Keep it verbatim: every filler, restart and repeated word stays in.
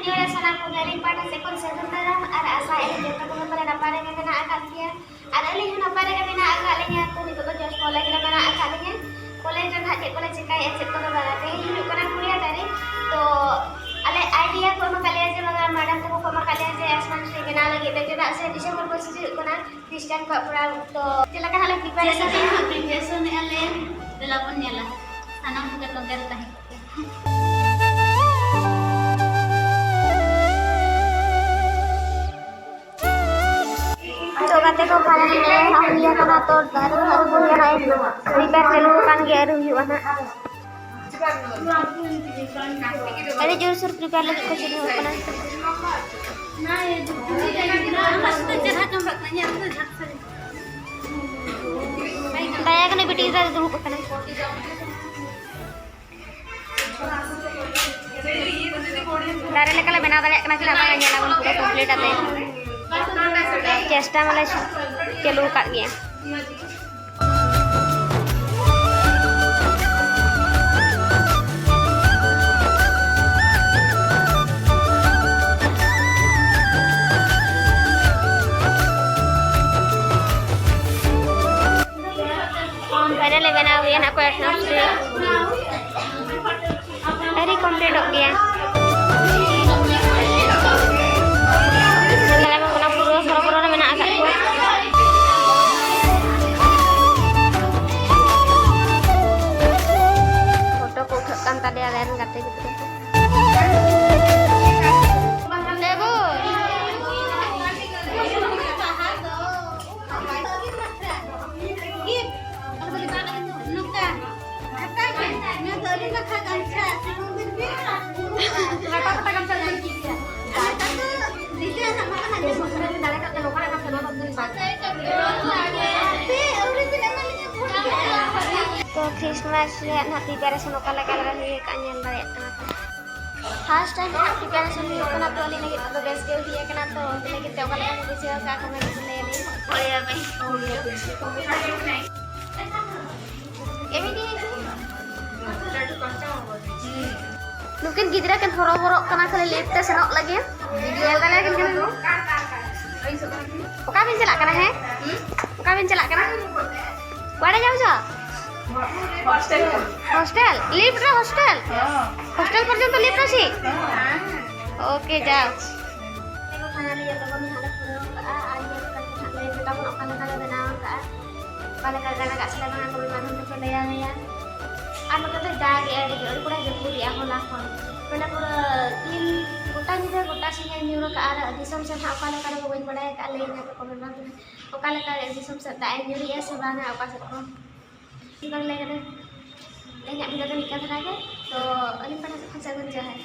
ᱱᱤᱭᱟᱹ ᱨᱮ ᱥᱟᱱᱟᱢ ᱠᱚᱜᱮ ᱟᱹᱞᱤᱧ ᱯᱟᱦᱴᱟ ᱥᱮᱫ ᱠᱷᱚᱱ ᱥᱟᱹᱜᱩᱱ ᱫᱟᱨᱟᱢ ᱟᱨ ᱟᱥᱟᱭᱮᱫᱼᱟ ᱞᱤᱧ ᱡᱚᱛᱚ ᱠᱚᱜᱮ ᱯᱟᱞᱮ ᱱᱟᱯᱟᱭ ᱨᱮᱜᱮ ᱢᱮᱱᱟᱜ ᱟᱠᱟᱫ ᱯᱮᱭᱟ᱾ ᱟᱨ ᱟᱹᱞᱤᱧ ᱦᱚᱸ ᱱᱟᱯᱟᱭ ᱨᱮᱜᱮ ᱢᱮᱱᱟᱜ ᱟᱠᱟᱫ ᱞᱤᱧᱟ᱾ ᱛᱚ, ᱱᱤᱛᱚᱜ ᱫᱚ just ᱠᱚᱞᱮᱡᱽ ᱨᱮ ᱢᱮᱱᱟᱜ ᱟᱠᱟᱫ ᱞᱤᱧᱟ᱾ ᱠᱚᱞᱮᱡᱽ ᱨᱮ ᱱᱟᱦᱟᱜ ᱪᱮᱫ ᱠᱚᱞᱮ ᱪᱮᱠᱟᱭᱮᱫᱼᱟ, ᱪᱮᱫ ᱠᱚᱫᱚ ᱵᱟᱝᱟ᱾ ᱛᱮᱦᱮᱧ ᱦᱩᱭᱩᱜ ᱠᱟᱱᱟ ᱠᱩᱲᱤ ᱦᱟᱡᱟᱨ ᱛᱟᱹᱨᱤᱠᱷ᱾ ᱛᱚ, ᱟᱞᱮ idea ᱠᱚ ᱮᱢᱟ ᱠᱟᱫ ᱞᱮᱭᱟ ᱡᱮ ᱵᱟᱝᱟ, madam ᱛᱟᱠᱚ ᱠᱚ ᱮᱢᱟ ᱠᱟᱫ ᱞᱮᱭᱟ ᱡᱮ ᱮᱥᱢᱟᱱ ᱥᱮ ᱵᱮᱱᱟᱣ ᱞᱟᱹᱜᱤᱫ ᱛᱮ, ᱪᱮᱫᱟᱜ ᱥᱮ December ᱢᱟᱥ ᱦᱤᱡᱩᱜ ᱠᱟᱱᱟ, Christian ᱠᱚᱣᱟᱜ ᱯᱚᱨᱚᱵᱽ᱾ ᱛᱚ, ᱪᱮᱫ ᱞᱮᱠᱟ ᱦᱟᱸᱜ ᱞᱮ preparation ᱮᱫᱼᱟ? Preparation ᱮᱫᱼᱟ ᱞᱮ, ᱫᱮᱞᱟ ᱵᱚᱱ ᱧᱮᱞᱟ᱾ ᱥᱟᱱᱟᱢ ᱠᱚᱜᱮ ᱛᱚᱸᱜᱮ ᱨᱮ ᱛᱟᱦᱮᱸ ᱠᱚᱜ ᱯᱮ᱾ ᱛᱚ ᱜᱟᱛᱮ ᱠᱚ, ᱯᱷᱟᱭᱱᱟᱞ ᱨᱮ ᱦᱩᱭ ᱟᱠᱟᱱᱟ᱾ ᱛᱚ ᱟᱹᱨᱩ ᱟᱹᱨᱩ ᱦᱩᱭ ᱟᱠᱟᱱᱟ, ᱨᱤᱯᱮᱭᱟᱨ ᱪᱟᱹᱞᱩ ᱟᱠᱟᱱ ᱜᱮᱭᱟ, ᱟᱹᱨᱩ ᱦᱩᱭᱩᱜᱼᱟ ᱱᱟᱜ᱾ ᱟᱹᱰᱤ ᱡᱳᱨᱥᱳᱨ ᱨᱤᱯᱮᱭᱟᱨ ᱞᱟᱹᱜᱤᱫ ᱠᱚ ᱪᱟᱹᱞᱩ ᱟᱠᱟᱱᱟ᱾ ᱫᱟᱭᱟ ᱠᱟᱱᱟ ᱵᱤᱴᱤ ᱜᱤᱫᱽᱨᱟᱹ ᱫᱩᱲᱩᱵ ᱟᱠᱟᱱᱟ᱾ ᱫᱟᱨᱮ ᱞᱮᱠᱟᱞᱮ ᱵᱮᱱᱟᱣ ᱫᱟᱲᱮᱭᱟᱜ ᱠᱟᱱᱟ ᱥᱮ ᱵᱟᱝ, ᱧᱮᱞᱟᱵᱚᱱ ᱯᱩᱨᱟᱹ complete ᱟᱛᱮ᱾ ᱪᱮᱥᱴᱟ ᱢᱟᱞᱮ ᱪᱟᱹᱞᱩ ᱟᱠᱟᱫ ᱜᱮᱭᱟ᱾ ᱯᱷᱟᱭᱱᱟᱞ ᱞᱮ ᱵᱮᱱᱟᱣ ᱦᱩᱭᱟ ᱱᱟᱜ ᱠᱚᱭᱮᱠ ᱥᱟᱶ ᱛᱮ᱾ ᱟᱹᱣᱨᱤ ᱠᱚᱢᱯᱞᱤᱴᱚᱜ ᱜᱮᱭᱟ᱾ ᱧᱮᱞ ᱫᱟᱲᱮᱭᱟᱜ ᱠᱟᱱᱟ ᱯᱩᱨᱟᱹ ᱦᱚᱨᱚᱵᱚᱨᱚ ᱨᱮ ᱢᱮᱱᱟᱜ ᱟᱠᱟᱫ ᱠᱚᱣᱟ᱾ ᱯᱷᱳᱴᱳ ᱠᱚ ᱩᱴᱷᱟᱹᱜ ᱠᱟᱱ ᱛᱟᱞᱮᱭᱟ ᱟᱞᱮ ᱨᱮᱱ ᱜᱟᱛᱮ ᱜᱤᱫᱽᱨᱟᱹ ᱠᱚ᱾ ᱫᱮᱵᱩ᱾ ᱛᱚ, Christmas ᱨᱮᱭᱟᱜ ᱱᱟᱦᱟᱜ preparation ᱚᱠᱟ ᱞᱮᱠᱟ ᱞᱮ ᱦᱩᱭ ᱟᱠᱟᱫᱼᱟ, ᱧᱮᱞ ᱫᱟᱲᱮᱭᱟᱜ ᱠᱟᱱᱟ ᱯᱮ᱾ First time ᱦᱟᱸᱜ preparation ᱦᱩᱭᱩᱜ ᱠᱟᱱᱟ, ᱛᱚ ᱟᱹᱞᱤᱧ ᱞᱟᱹᱜᱤᱫ ᱛᱮᱫᱚ ᱵᱮᱥ ᱜᱮ ᱦᱩᱭ ᱟᱠᱟᱱᱟ᱾ ᱛᱚ ᱟᱯᱮ ᱞᱟᱹᱜᱤᱫ ᱛᱮ ᱚᱠᱟ ᱞᱮᱠᱟ ᱯᱮ ᱵᱩᱡᱷᱟᱹᱣ ᱟᱠᱟᱫᱼᱟ, comment ᱨᱮ ᱞᱟᱹᱭ ᱟᱞᱤᱧ᱾ ᱞᱟᱹᱭ ᱟᱯᱮ᱾ ᱮᱢᱱᱤ ᱱᱩᱠᱤᱱ ᱜᱤᱫᱽᱨᱟᱹ ᱠᱤᱱ ᱦᱚᱨᱚᱵᱚᱨᱚᱜ ᱠᱟᱱᱟ ᱠᱷᱟᱹᱞᱤ ᱞᱤᱯᱷᱴ ᱛᱮ ᱥᱮᱱᱚᱜ ᱞᱟᱹᱜᱤᱫ᱾ ᱧᱮᱞ ᱫᱟᱲᱮᱭᱟᱠᱤᱱ ᱠᱟᱱᱟ ᱠᱚ᱾ ᱚᱠᱟ ᱵᱤᱱ ᱪᱟᱞᱟᱜ ᱠᱟᱱᱟ? ᱦᱮᱸ, ᱚᱠᱟ ᱵᱤᱱ ᱪᱟᱞᱟᱜ ᱠᱟᱱᱟ? ᱚᱠᱟᱨᱮ ᱡᱟᱣ ᱪᱚ? ᱦᱳᱥᱴᱮᱞ᱾ ᱦᱳᱥᱴᱮᱞ? ᱞᱤᱯᱷᱴ ᱨᱮ ᱦᱳᱥᱴᱮᱞ? ᱦᱳᱥᱴᱮᱞ ᱯᱚᱨᱡᱚᱱᱛᱚ ᱞᱤᱯᱷᱴ ᱟᱥᱮ? ᱳᱠᱮ, ᱡᱟᱣ᱾ ᱯᱷᱟᱭᱱᱟᱞᱤ ᱡᱚᱛᱚ ᱠᱚ ᱱᱟᱦᱟᱜ ᱞᱮ ᱯᱩᱨᱟᱹᱣ ᱠᱟᱜᱼᱟ ᱟᱨ ᱧᱮᱞ ᱠᱟᱛᱮ ᱱᱟᱦᱟᱜ ᱞᱟᱹᱭ ᱯᱮ ᱛᱟᱵᱚᱱ ᱚᱠᱟ ᱞᱮᱠᱟ ᱞᱮ ᱵᱮᱱᱟᱣ ᱠᱟᱜᱼᱟ, ᱚᱠᱟ ᱞᱮᱠᱟ ᱜᱟᱱ ᱟᱠᱟᱫ ᱥᱮ ᱵᱟᱝ ᱠᱚ ᱢᱟᱫᱽᱫᱷᱚᱢ ᱛᱮᱠᱚ ᱞᱟᱹᱭ ᱟᱞᱮᱭᱟ᱾ ᱟᱨ ᱱᱚᱛᱮ ᱫᱚᱭ ᱫᱟᱜ ᱮᱜᱼᱟ, ᱟᱹᱰᱤ ᱡᱳᱨ ᱠᱚᱲᱟᱭ ᱡᱟᱹᱯᱩᱫ ᱮᱜᱼᱟ ᱦᱚᱞᱟ ᱠᱷᱚᱱ᱾ ᱢᱟᱱᱮ ᱯᱩᱨᱟᱹ ᱫᱤᱱ ᱜᱚᱴᱟ ᱧᱤᱫᱟᱹ ᱜᱚᱴᱟ ᱥᱤᱧ ᱧᱩᱨ ᱟᱠᱟᱜᱼᱟ ᱟᱨ ᱫᱤᱥᱚᱢ ᱥᱮᱫ ᱦᱟᱸᱜ ᱚᱠᱟ ᱞᱮᱠᱟ ᱨᱮ ᱵᱟᱹᱧ ᱵᱟᱲᱟᱭ ᱟᱠᱟᱫᱼᱟ, ᱞᱟᱹᱭ ᱧᱟ ᱯᱮ ᱠᱚᱢᱮᱱᱴ ᱵᱚᱠᱥ ᱨᱮ ᱚᱠᱟ ᱞᱮᱠᱟ ᱫᱤᱥᱚᱢ ᱥᱮᱫ ᱫᱟᱜ ᱮ ᱧᱩᱨᱮᱜᱼᱟ ᱥᱮ ᱵᱟᱝᱟ ᱚᱠᱟ ᱥᱮᱫ ᱠᱷᱚᱱ᱾ ᱵᱟᱝ ᱞᱟᱹᱭ ᱠᱟᱛᱮ ᱛᱮᱦᱮᱧᱟᱜ ᱵᱷᱤᱰᱤᱭᱳ ᱫᱚ ᱱᱤᱝᱠᱟ ᱫᱷᱟᱨᱟ ᱜᱮ᱾ ᱛᱚ ᱟᱹᱞᱤᱧ ᱯᱟᱦᱴᱟ ᱥᱮᱫ ᱠᱷᱚᱱ ᱥᱟᱹᱜᱩᱱ ᱡᱚᱦᱟᱨ᱾